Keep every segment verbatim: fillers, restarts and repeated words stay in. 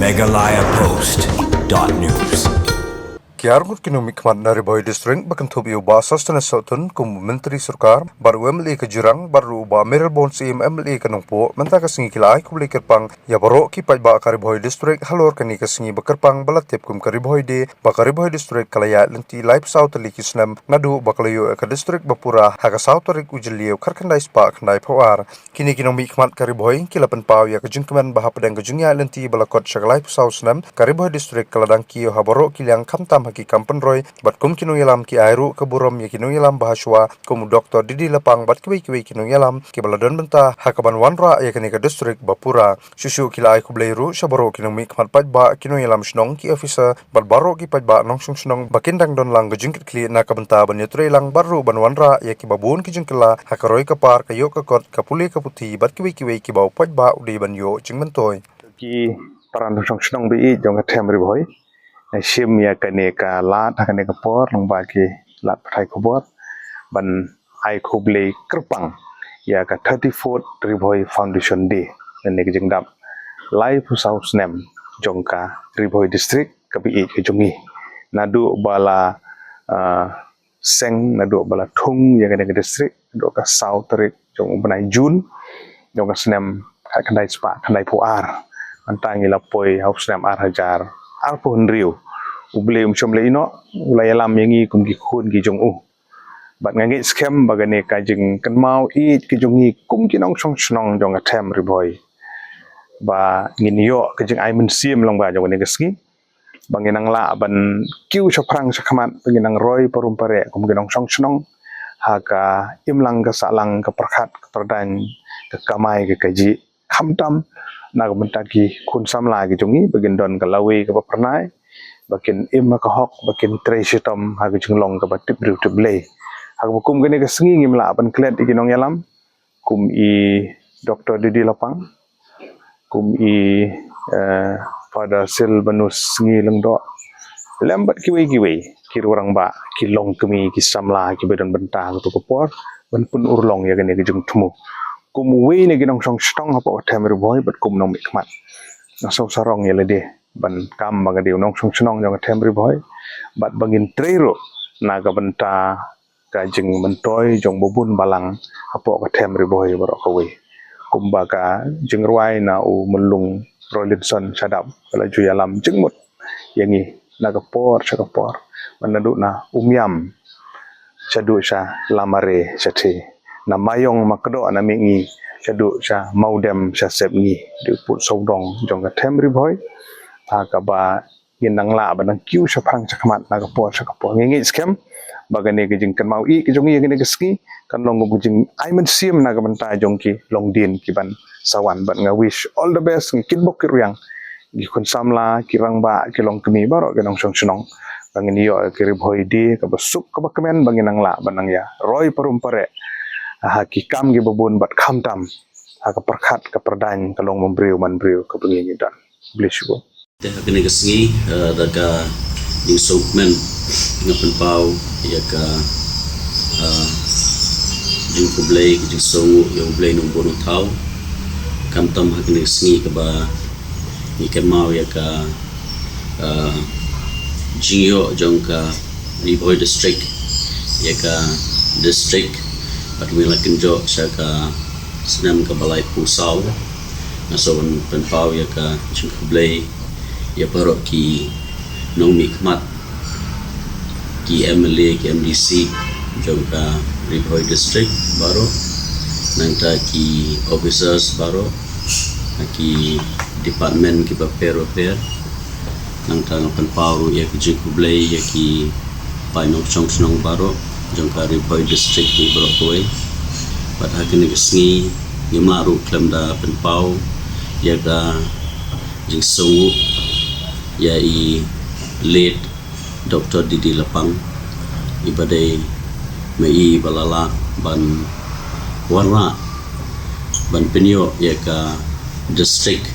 Meghalaya Post dot news. Ki arngut ki nongmihkhmat na Ri Bhoi District ba kynthup ïa u Bah Sosthenes Sohtun kum u Myntri Sorkar, bad u M L A ka Jirang, bad ruh u Bah Mayralborn Syiem M L A ka Nongpoh, mynta ka sngi ki la ai khublei kyrpang ïa baroh ki paidbah ka Ri Bhoi District halor kane ka sngi ba kyrpang ba la tip kum ka Ri Bhoi Day, ba ka Ri Bhoi District ka la ïaid lynti laiphew saw tylli ki snem, naduh ba ka la ïoh ïa ka district ba pura ha ka saw tarik u Jylliew khatkhyndai spah khyndaiphew ar. Kine ki nongmihkhmat ka Ri Bhoi ki la pynpaw ïa ka jingkmen ba hapdeng ka jingïaid lynti ba la kot sha ka laiphew saw snem, ka Ri Bhoi District ka la dang kiew ha baroh ki liang, khamtam ha ki kam pynroi, bad kum ki nongïalam ki ai ruh ka burom ïa ki nongïalam ba ha shuwa kum u Doktor D D Lapang bad kiwei kiwei ki nongïalam kiba la don bynta ha kaban wanrah ïa kane ka district ba pura. Shuh shuh ki la ai khublei ruh sha baroh ki nongmihkhmat paidbah, ki nongïalam shnong, ki officer, bad baroh ki paidbah nongshong shnong ba kin dang don lang ka jingkitkhlieh na ka bynta ban ïatreilang bad ruh ban wanrah ïa kiba bun ki jingkylla ha ka roi ka par, ka ïoh ka kot, ka pule ka puthi bad kiwei kiwei kiba u paidbah u dei ban ïoh jingmyntoi. Ki para nongshong shnong ba ïeit jong ka Them Ri Bhoi, nga shim ïa kane ka lad ha kane ka por lyngba ki lad pathai khubor ban ai khublei kyrpang ïa ka thirty-fourth Ri Bhoi Foundation Day, lane ka jingdap laiphew saw snem jong ka Ri Bhoi District kaba ïeit ka jong ngi. Naduh ba la, ah, seng, naduh ba la thung ïa kane ka district, naduh ka saw tarik jong u bnai June jong ka snem khatkhyndai spah khyndaiphew ar. Mynta ngi la poi ha u snem ar hajar arphew hynriew. U Blei um shym la ïehnoh, u la ïalam ïa ngi kum ki khun ki jong u. Bad nga ngeit skhem ba kane ka jingkynmaw ïeit ka jong ngi kum ki nongshong shnong jong ka Them Ri Bhoi, ba ngin ïoh ka jingai mynsiem lyngba jong kane ka sngi, ba ngin nang lah ban kiew shaphrang shakhmat, ba ngin nang roi parum pareh kum ki nongshong shnong ha ka imlang ka sahlang, ka pyrkhat ka pyrdaiñ, ka kamai ka kajih, khamtam na ka bynta ki khun samla ki jong ngi, ba kin don ka lawei kaba phyrnai, ba kin im ha ka hok, ba kin trei shitom ha ka jinglong kaba tip briew tip Blei. Ha kaba kum kane ka sngi ngim lah ban klet ïa ki nongïalam kum i Doktor D D Lapang, kum i, eh, Father Silvanus Sngi Lyngdoh, lem bad kiwei kiwei ki riew rangbah, ki longkmie, ki samla kiba don bynta ha kato ka por ban pynurlong ïa kane ka jingthmu. Kum uwei na ki nongshong shnong hapoh ka Them Ri Bhoi bad kum nongmihkhmat, nga sngewsih sarong ïa lade ban kam ba nga dei u nongshong shnong jong ka Them Ri Bhoi, bad ba ngin trei ruh na ka bynta ka jingmyntoi jong ba bun balang hapoh ka Them Ri Bhoi baroh kawei. Kumba ka jingrwai na u Myllung Rolinson Shadap ka la ju ïalam jingmut ïa ngi na ka por sha ka por, ba naduh na Umiam shaduh sha Lamare shathie, na Maiong Makdoh na Mihngi shaduh sha Mawdem sha Sepngi, dei u pud sawdong jong ka Them Ri Bhoi. Ha kaba ngin nang lah ban nang kiew shaphrang shakhmat na ka por sha ka por. Ngi ngeit skhem ba kane ka jingkynmaw ïeit ka jong ngi ïa kane ka sngi kan long kum ka jingai mynsiem na ka bynta jong ki longdien ki ban sa wan. Bad nga wish all the best, nga kitbok kitrwiang ki khun samla, ki rangbah, ki longkmie, baroh ki nongshong shnong, ba ngin ïoh ka Ri Bhoi Day kaba suk kaba kmen, ba ngin nang lah ban nang ïa roi parum pareh ha ki kam kiba bun bad khamtam ha ka pyrkhat ka pyrdaiñ, ka long man briew man briew kaba ngi ngi don. Khublei shibun. Te ha kane ka sngi, eh, da ka jingsngewkmen nga pynpaw ïa ka, eh, jingkhublei, ka jingsngewnguh ïa U Blei Nongbuh Nongthaw. Khamtam ha kane ka sngi kaba ngi kynmaw ïa ka, eh, jingïoh jong ka Ri Bhoi District ïa ka district, bad ngi la kynjoh sha ka snem kaba laiphew saw. Nga sngewbha ban pynpaw ïa ka jingkhublei ïa baroh ki nongmihkhmat, ki M L A, ki M D C jong ka Ri Bhoi District baroh, nangta ki officers baroh ha ki department kiba pher ba pher. Nangta nga pynpaw ruh ïa ka jingkhublei ïa ki paid nongshong shnong baroh jong ka Ri Bhoi District hi baroh kawei. Bad ha kane ka sngi ngim lah ruh khlem da pynpaw ïa ka jingsngewnguh ïa i late Doktor D D Lapang, iba dei ma i ba la lah ban wanrah, ban pynïoh ïa ka district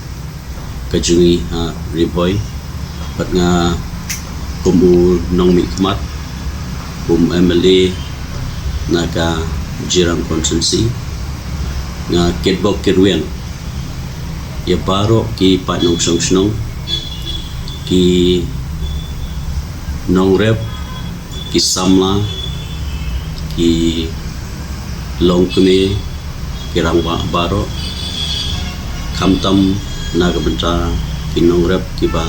ka jong ngi ha Ri Bhoi. Bad nga kum u nongmihkhmat, kum M L A na ka Jirang Constituency, nga kitbok kitrwiang ïa baroh ki paid nongshong shnong, Ki nongrep, ki samla, ki longkmie, ki rangbah baroh, khamtam na ka bynta ki nongrep kiba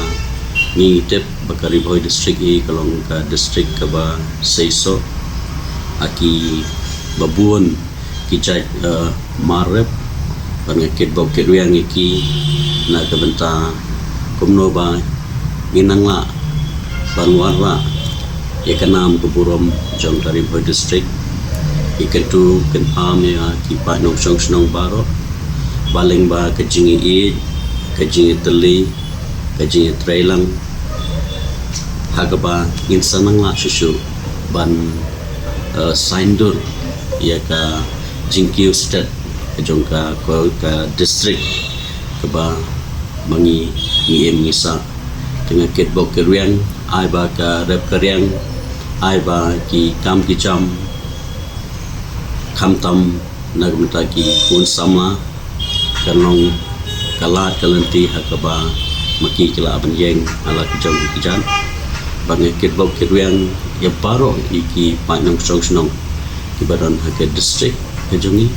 ngi tip ba ka Ri Bhoi District hi ka long ka district kaba seisoh, ha kiba bun ki jait, eh, mar rep, bad nga kitbok kitrwiang ïa ki na ka bynta kumno ba ngin nang lah ban wanrah ïa ka nam ka burom jong ka Ri Bhoi District. Ngi kyntu kynpham ïa ki paid nongshong shnong baroh, ba lyngba ka jingïeit, ka jingïatylli, ka jingïatreilang, ha kaba ngin sa nang lah shuh shuh ban, eh, saiñdur ïa ka jingkiew stet ka jong ka, ka, ka district kaba ma ngi, ngi im ngi sah. Te nga kitbok kitrwiang, ai ba ka rep ka riang, ai ba ki kam ki jam, khamtam na ka bynta ki khun samla, kan long ka lad ka lynti ha kaba ma ki ki lah ban ïeng ha la ki jong ki kjat. Bad nga kitbok kitrwiang ïa baroh ïa ki paid nongshong shnong kiba don ha ka district ka jong ngi.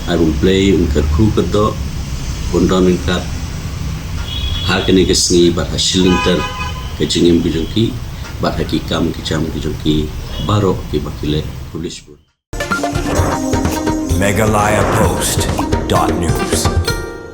Ai ba U Blei un kyrkhu kyrdoh, un don ryngkat ha kane ka sngi bad ha shilynter ka jingim ka jong ki, bad ha ki kam ki jam ka jong ki baroh kiba ki leh. Khublei shibun. Meghalaya Post dot news.